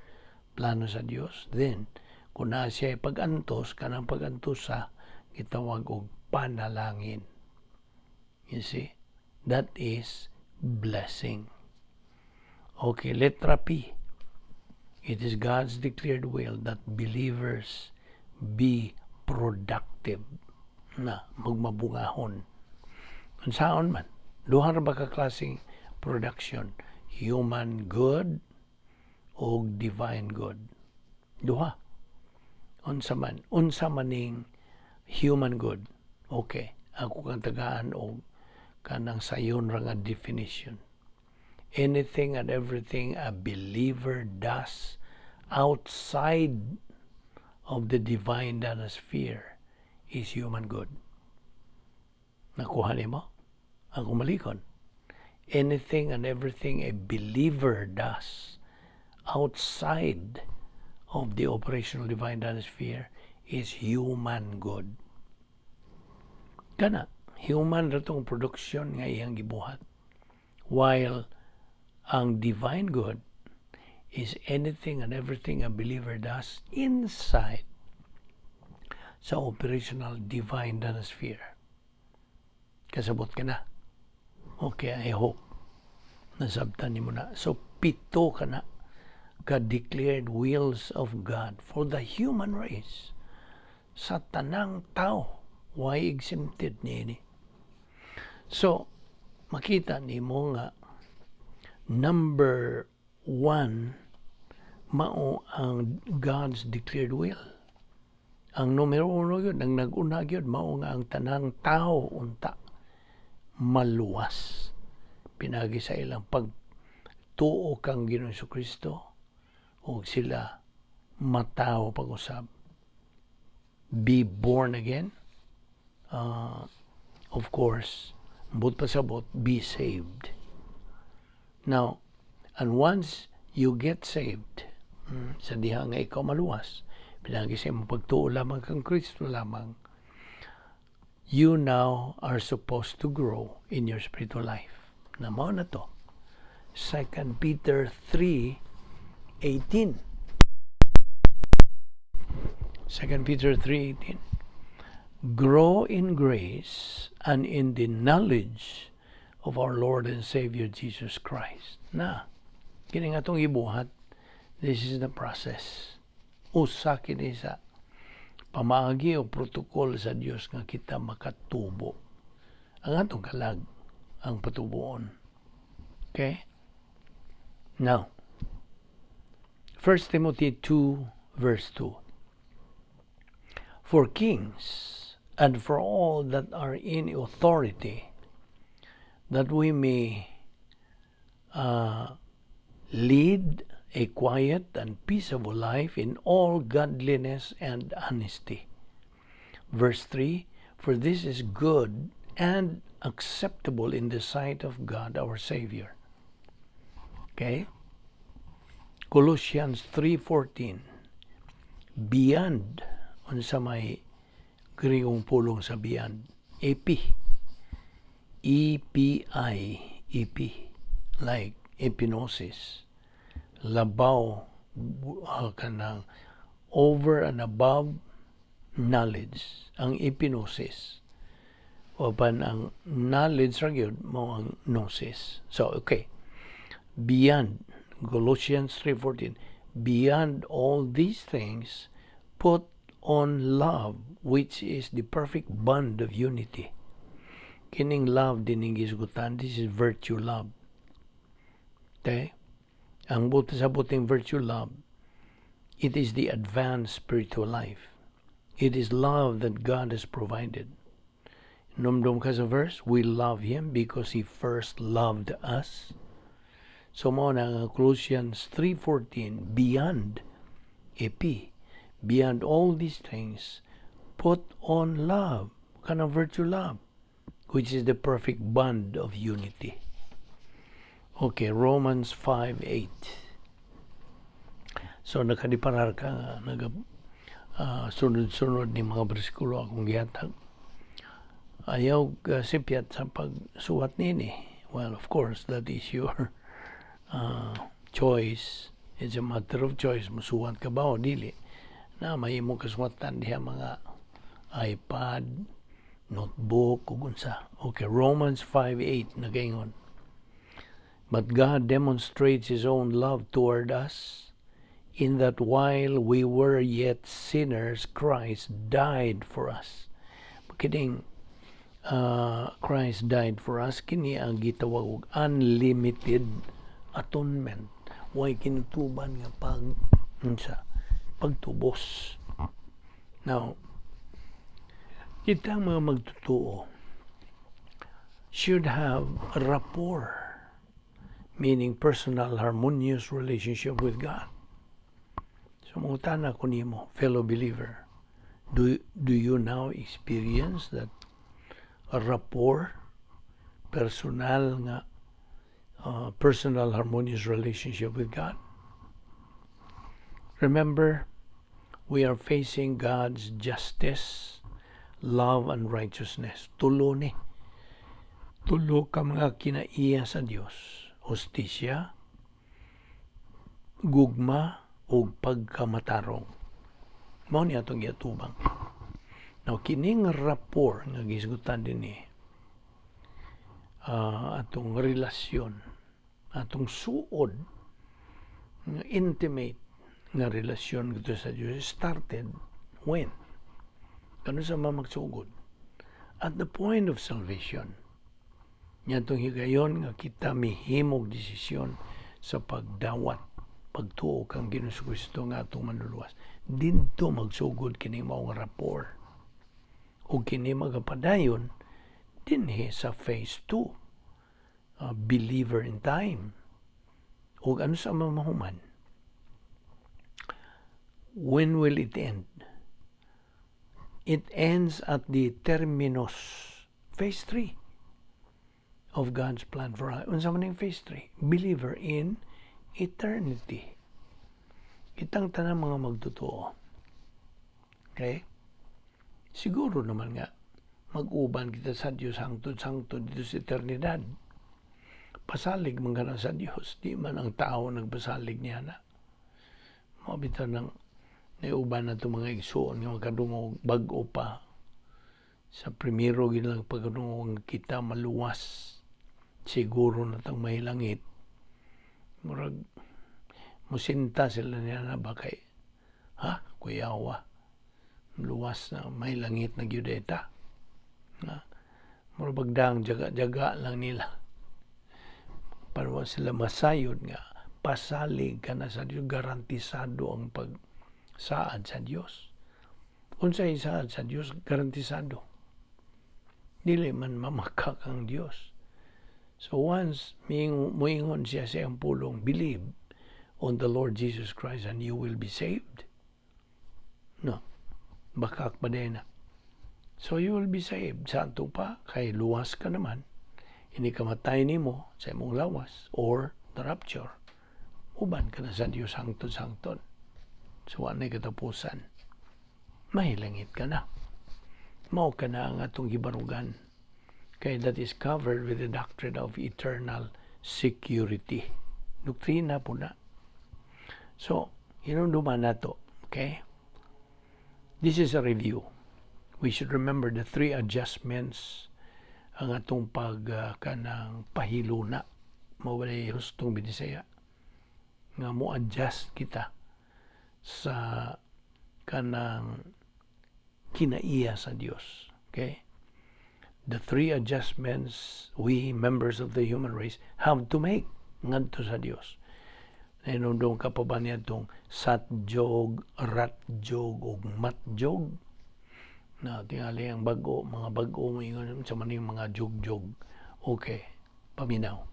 plano sa Dios, then kung naa siya pag-antos, kanang pag-antos sa gitawag og panalangin. You see? That is blessing. Okay, letra P. It is God's declared will that believers be productive, na magmabungahon. Unsaon man? Duha ra ba ka klaseng production? Human good o divine good. Duha. Unsa man? Unsa maning human good? Okay, ako kang tagaan og kanang sayon ra nga definition. Anything and everything a believer does outside of the divine sphere is human good. Nakuha nimo? Ang kumalikon. Anything and everything a believer does outside of the operational divine sphere is human good. Kana, human ra tong production nga iyang gibuhat. While ang divine good is anything and everything a believer does inside sa operational divine sphere. Kasabot ka na? Okay, I hope nasabtan nimo na. So, pito ka na ka-declared wills of God for the human race, sa tanang tao, why exempted niini. So, makita nimo nga number one mao ang God's declared will. Ang numero uno yun, ang nag-una yun, mao nga ang tanang tao unta maluwas pinagi sa ilang pagtuo kang Ginoong Kristo ug sila matawo pag-usab, be born again, of course, but pasabot, be saved. Now, and once you get saved, sa diha nga ikaw maluwas, pinagi sa imong pagtuo lamang kang Kristo lamang, you now are supposed to grow in your spiritual life. Na mao na to. 2 Peter 3:18. 2 Peter 3:18. "Grow in grace and in the knowledge of our Lord and Savior Jesus Christ." Na, kini nga atong ibuhat, this is the process. Usa kini sa pamaagi o protocol sa Dios nga kita makatubo. Ang atong kalag ang patubuon. Okay? Now, 1 Timothy 2 verse 2. "For kings and for all that are in authority, That we may lead a quiet and peaceable life in all godliness and honesty. Verse 3: "For this is good and acceptable in the sight of God our Savior." Okay? Colossians 3:14. Beyond, unsa may Griegong pulong sa beyond? Epi. EPI, epi. Like epignosis. Labaw kanang over and above knowledge ang epignosis, uban ang knowledge ra gyud mao ang gnosis. So okay, beyond Colossians 3:14, "Beyond all these things, put on love, which is the perfect bond of unity." Kining love dining gisgutan, this is virtue love. Okay, ang buti sa buting virtue love, it is the advanced spiritual life. It is love that God has provided. Hinumdom ka sa verse, "We love Him because He first loved us." So mao na ang Colossians 3:14, beyond, epi, beyond all these things, put on love, kanang virtue love, which is the perfect bond of unity. Okay, Romans 5:8. So nakadiparar ka nga naga sunod-sunod ni mga bersikulo akong gihatag. Ayaw sipyat sa pagsuwat nini. Well, of course, that is your choice. It's a matter of choice. Musuwat ka ba o dili? Na may imo kasuwatan diha mga iPad, notebook, ug unsa. Okay, Romans 5:8 nagaingon, "But God demonstrates His own love toward us in that while we were yet sinners, Christ died for us." Kining Christ died for us, kini ang gitawag og unlimited atonement. Way kinutuban nga pag unsa, pagtubos. Now, kita mga magtotoo should have rapport, meaning personal harmonious relationship with God. So mangutana ko nimo, fellow believer, do you now experience that rapport, personal nga personal harmonious relationship with God? Remember, we are facing God's justice, love, and righteousness. Tulo ni. Tulo ka mga kinaiya sa Dios. Hustisya, gugma, ug pagkamatarong. Mao ni atong giatubang. Now, kining rapport nga gisgutan dinhi, atong relasyon, atong suod, nga intimate nga relasyon dito sa Diyos started when? Kanus-a magsugod? At the point of salvation. Niadtong higayon nga kita mihimog desisyon sa pagdawat, pagtuo kang Ginoong Kristo nga atong manluluwas. Didto magsugod kini maong rapport. Ug kini magapadayon dinhi sa phase 2, believer in time. Ug ano sa mamahuman? When will it end? It ends at the terminus, phase 3 of God's plan for us. Unsa man yung phase 3? Believer in eternity. Kitang tanang mga magtotoo. Okay? Siguro naman nga mag-uban kita sa Dios hangtod hangtod didto sa eternidad. Pasalig man ka na sa Dios, di man ang tao nagpasalig niya na. Mao bitaw nang naiuban na itong mga igsuon nga makadungog bag-o pa sa primero gilang pagkadungog nga kita maluwas, siguro na tang mahilangit, murag musinta sila niya na ba kay ha kuyawa, luwas na, may langit na gyud eta na murag bagdang jaga-jaga lang nila para wa sila masayod nga pasalig ka na sa Dios, garantisado ang pagsaad sa Dios. Unsay saad sa Dios garantisado? Dili man mamakak ang Dios. So once muingon siya sa iyang pulong, "Believe on the Lord Jesus Christ and you will be saved." No. Bakak pa din na. So you will be saved. Sa ato pa, kay luwas ka naman. Inig kamatay nimo sa imong lawas or the rapture. Uban ka na sa Diyos hangtod-hangtod. So wa katapusan. Mahilangit ka na. Mao ka na ang atong gibarugan. Kay that is covered with the doctrine of eternal security. Doktrina pod na. So, hinumduman nato. Okay? This is a review. We should remember the three adjustments ang atong pag kanang pahiluna. Mao ba hustong Binisaya? Nga mo adjust kita sa kanang kinaiya sa Dios. Okay? The three adjustments we, members of the human race, have to make ngadto sa Dios. Nahinumdum ka pa ba niya itong satjog, ratjog, ug matjog? Na tingali ang bago, mga bago mo ingon sa maning mga jog-jog. Okay, paminaw.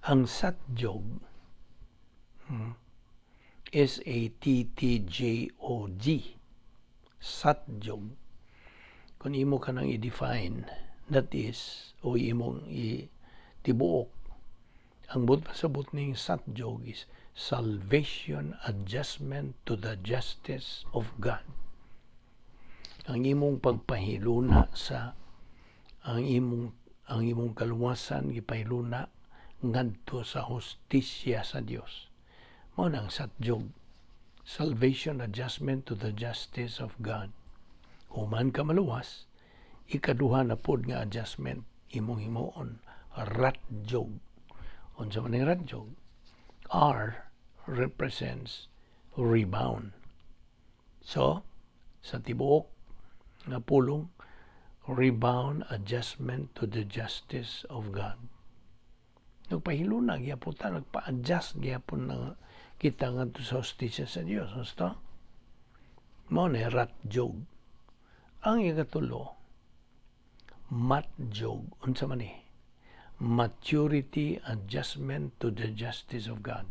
Ang satjog, satjog, satjog. Kung imo ka nang i-define, that is, o imong i-tibuok, ang buot pasabot ning satjog is salvation adjustment to the justice of God. Ang imong pagpahiluna sa ang imong kaluwasan gipahiluna ngadto sa hustisya sa Dios. Mao nang satjog. Salvation adjustment to the justice of God. Human ka maluwas, ikaduha na pod nga adjustment imong himuon, ratjog. Unsa man ning ratjog? R represents rebound. So, sa tibuok nga pulong, rebound adjustment to the justice of God. Nagpahiluna gyapon ta, nagpa-adjust gyapon na kita ngadto sa hustisya sa Dios. Husto? Mao na ratjog. Ang ikatulo, matjog. Unsa man ni? Maturity adjustment to the justice of God.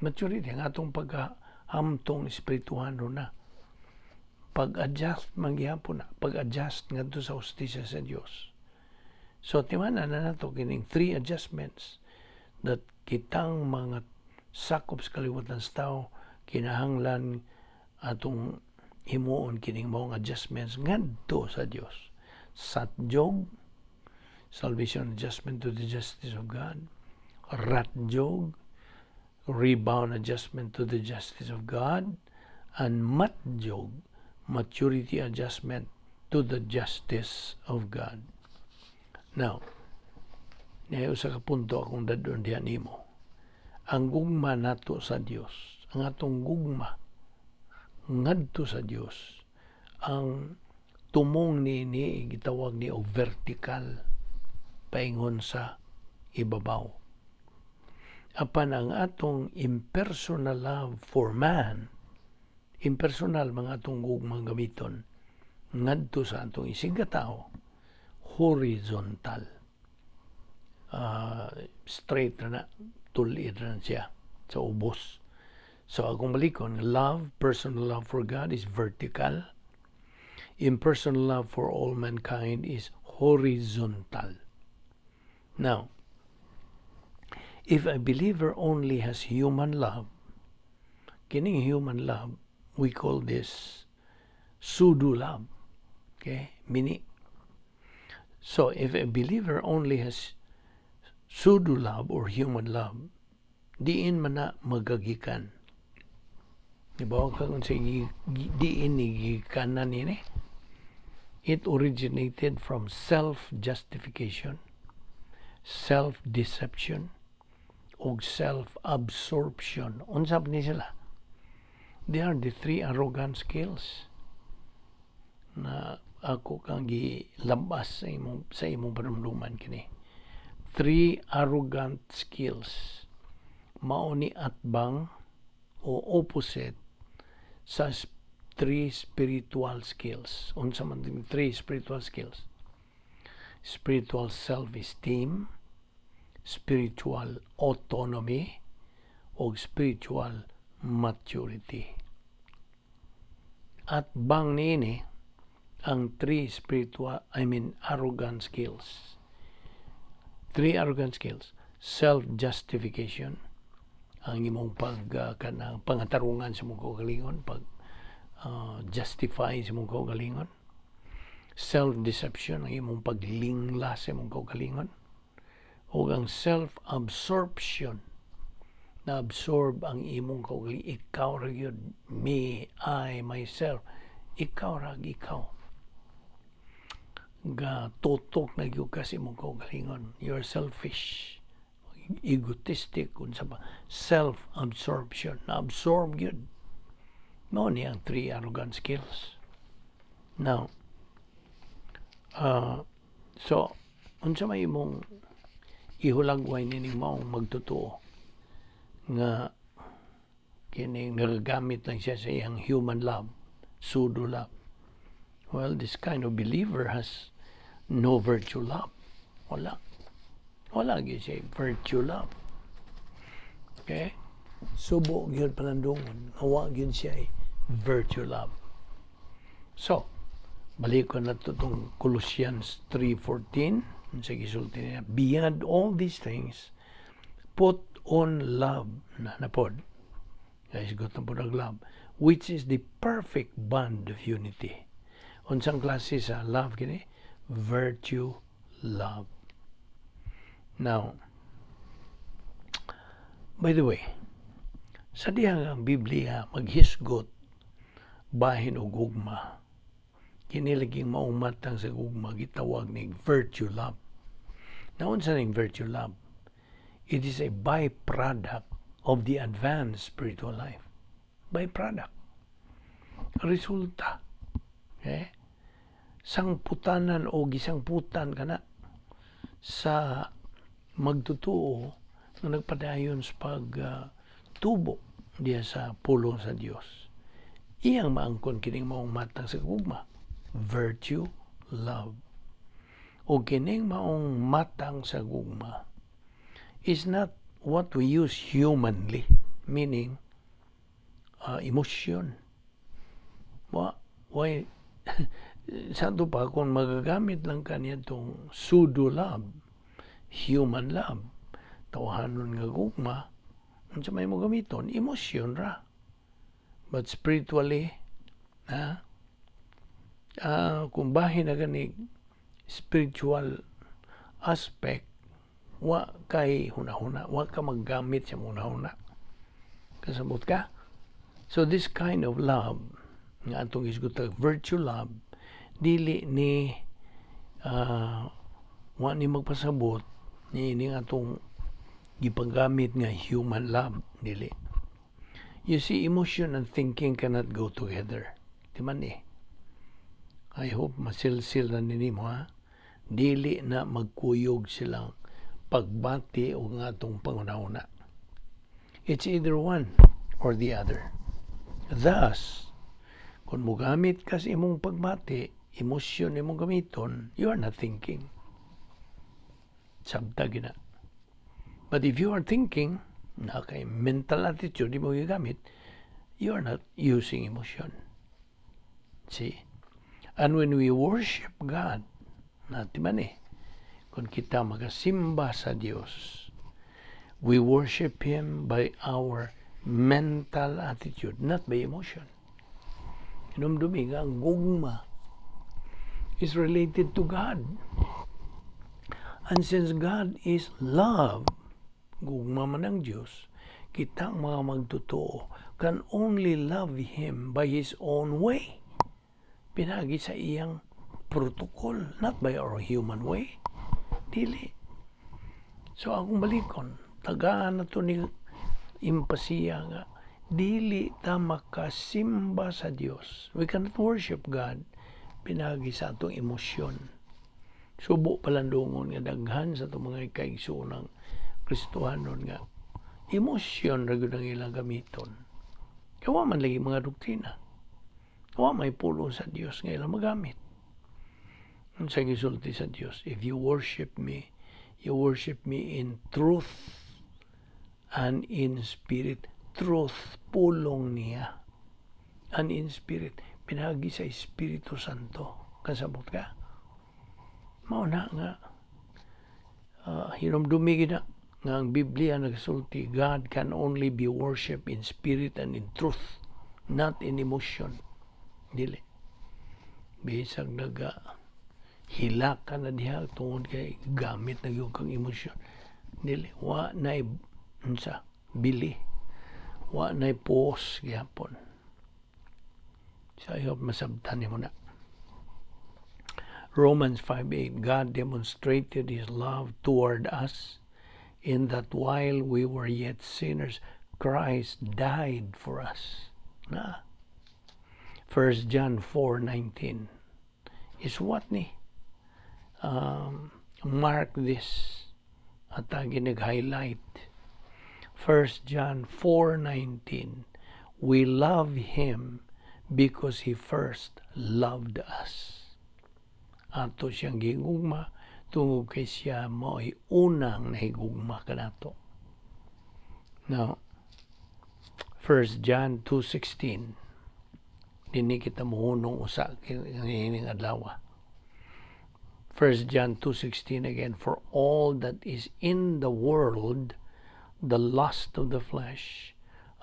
Maturity, ang atong pagkahamtong espirituhano na. Pag-adjust man gihapon na, pag-adjust ngadto sa hustisya sa Dios. So timanan na nato kining three adjustments that kitang mga sakop sa kaliwatan sa tao kinahanglan atong himuon kining maong adjustments ngadto sa Dios. Satjog, salvation adjustment to the justice of God. Ratjog, rebound adjustment to the justice of God. And matjog, maturity adjustment to the justice of God. Now, naay usa ka punto akong dad-on diha nimo. Ang gugma nato sa Dios, ang atong gugma ngadto sa Dios, ang tumong ni gitawag ni og vertical paingon sa ibabaw. Apan ang atong impersonal love for man, impersonal mga atong gugmang gamiton ngadto sa atong isig tao, horizontal. Straight na, tulid na siya sa ubos. So akong balikon, love, personal love for God is vertical. Impersonal love for all mankind is horizontal. Now, if a believer only has human love, kining human love, we call this pseudo love. Okay? Mini. So, if a believer only has pseudo love or human love, diin man na magagikan. Di ba kung sa diin ni gikanan ni? It originated from self-justification, self-deception, ug self-absorption. Unsa ni sila? They are the three arrogant skills na ako kang gilambas sa imong panumduman kini. Three arrogant skills mao ni atbang o opposite sa three spiritual skills. Unsa man din three spiritual skills? Spiritual self-esteem, spiritual autonomy, o spiritual maturity. At bang niini ang three spiritual, I mean, arrogant skills. Three arrogant skills. Self-justification, ang imong pag kanang pangatarungan sa imong kaugalingon, pag justify sa imong kaugalingon. Self-deception, ang imong paglingla sa imong kaugalingon. O ang self-absorption, na absorb ang imong kaugalingon. Ikaw ra gyud, me, I, myself. Ikaw ra, ikaw. Ga tutok na gyud ka sa imong kaugalingon. You're selfish, egotistic, unsa pa, self-absorption, na-absorb gyud. Mao ni ang three arrogant skills. Now, so, unsa may imong ihulagway nining maong magtotoo nga kining nagagamit lang siya sa iyang human love, pseudo love? Well, this kind of believer has no virtue love. Wala. Wala gyud siya virtue love. Okay? Subo gyud palandungon. Wa gyud siya virtue love. So, balik ko na to itong Colossians 3:14. Sa gisulti niya, "Beyond all these things, put on love." Na napod. Guys, got na pod ang love, which is the perfect bond of unity. Unsang klase sa love kini? Virtue love. Now, by the way, sa dihang ang Biblia maghisgot bahin og gugma, kini laging maong matang sa gugma gitawag ni virtue love. Naunsa ning virtue love? It is a byproduct of the advanced spiritual life. Byproduct. Resulta. Okay? Sangputanan o gisangputan kana sa magtotoo nga nagpadayon sa pag tubo diya sa pulong sa Dios. Iyang maangkon kining maong matang sa gugma. Virtue love. O kining maong matang sa gugma is not what we use humanly, meaning emotion. Why, sa pa kung magagamit lang kaniya itong pseudo love, human love, tawhanon nga gugma, unsa may mo gamiton, emosyon ra. But spiritually, ha, kung bahin na gani spiritual aspect, wa kay hunahuna, wa ka maggamit sa hunahuna. Kasabot ka? So this kind of love, nga atong isgutag virtue love, dili ni wa ni magpasabot ni ini atong gipanggamit nga human love, dili. You see, emotion and thinking cannot go together. Di man eh. I hope masilsil na nimo, ha. Dili na magkuyog silang pagbati o nga atong pangunahuna. It's either one or the other. Thus, kung mogamit ka sa imong pagbati, emosyon imong gamiton, you are not thinking. Sabta gina. But if you are thinking, na kay mental attitude di mo gigamit, you are not using emotion. See? And when we worship God, nati man eh, kung kita magasimba sa Dios, we worship Him by our mental attitude, not by emotion. Hinumdumi nga ang gugma is related to God. And since God is love, gugma man ang Diyos, kitang mga magtotoo can only love Him by His own way. Pinagi sa iyang protocol, not by our human way. Dili. So akong balikon, tagaan na to ni impasiya nga dili ta makasimba sa Dios. We cannot worship God pinagi sa atong emosyon. Subo palandungon nga daghan sa atong mga kaigsuonang Kristohanon nga emosyon ra gyud ang ilang gamiton. Kaya wa man lagi mga doktrina. Wa may pulong sa Dios nga ilang magamit. Unsa gisulti sa Dios? "If you worship me, you worship me in truth and in spirit." Truth, pulong niya. And in spirit, pinaagi sa Espiritu Santo. Kasabot ka? Mao na nga hinumdumi na nga ang Biblia nagsulti, God can only be worshipped in spirit and in truth, not in emotion. Dili. Bisag naga hilak ka na diha tungod kay gamit na gyud kang emosyon. Dili, wa na unsa bili. Wa na puos gihapon. So I hope masabtan nimo na. Romans 5:8, "God demonstrated His love toward us in that while we were yet sinners, Christ died for us." Na. 1 John 4:19 is what ni? Mark this at nag-highlight. 1 John 4:19, "We love Him because He first loved us." Ato siyang gihigugma tungod kay siya mao'y unang nahigugma kanato. Now, 1 John 2:16, dinhi kita mohunong usa kining adlaw. 1 John 2:16 again, "For all that is in the world, the lust of the flesh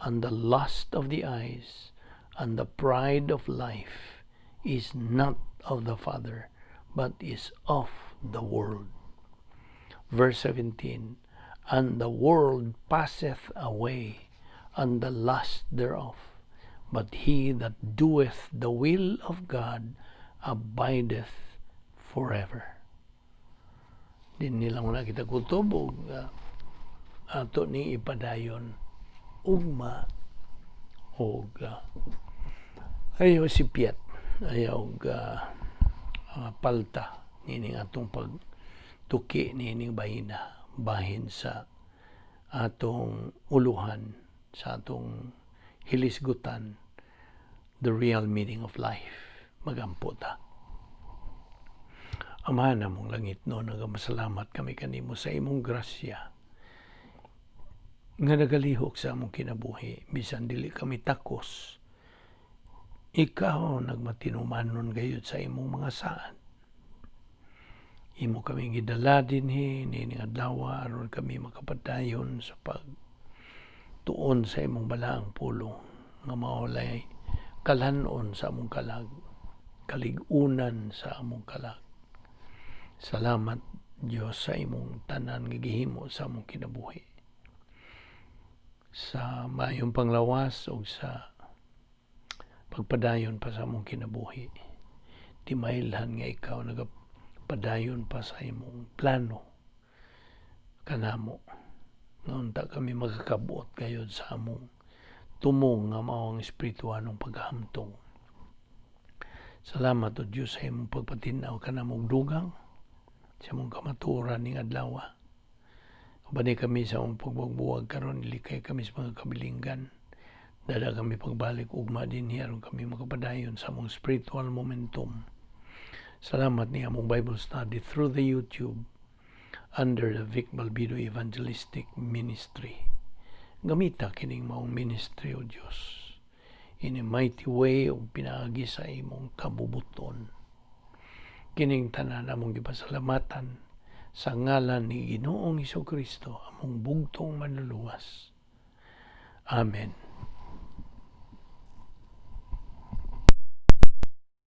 and the lust of the eyes and the pride of life, is not of the Father, but is of the world." Verse 17, "And the world passeth away, and the lust thereof, but he that doeth the will of God abideth forever." Dinhi lang na kita kutob og ato ni ipadayon ugma og ayaw si Piet, ayaw og palta nining atong pagtuki nining bahina bahin sa atong uluhan, sa atong hilisgutan, the real meaning of life. Magampo ta. Amahan namong langitnon, nagamasalamat kami kanimo sa imong grasya nga nagalihok sa among kinabuhi bisan dili kami takos. Ikaw nagmatinumanon gayud sa imong mga saad. Imo kami gidala dinhi niining adlaw aron kami makapadayon sa pag tuon sa imong balaang pulong nga maolay kalan-on sa among kalag, kalig-unan sa among kalag. Salamat, Dios, sa imong tanan nga gihimo sa among kinabuhi. Sa maayong panglawas ug sa pagpadayon pa sa among kinabuhi. Timailhan nga ikaw nagapadayon pa sa imong plano kanamo. Nga unta kami makakabot gayod sa among tumong nga mao ang espirituanong paghamtong. Salamat, O Dios, sa imong pagpatinaw kanamo og dugang sa among kamatuoran ning adlaw. Ubani kami sa among pagbuwag karon, ilikay kami sa mga kabilinggan. Dala kami pagbalik ugma dinhi aron kami makapadayon sa among spiritual momentum. Salamat ni among Bible study through the YouTube under the Vic Balbido Evangelistic Ministry. Gamita kining maong ministry, O Dios, in a mighty way ug pinaagi sa imong kabubuton. Kining tanan among gipasalamatan sa ngalan ni Ginoong Kristo, among bugtong Manluluwas. Amen.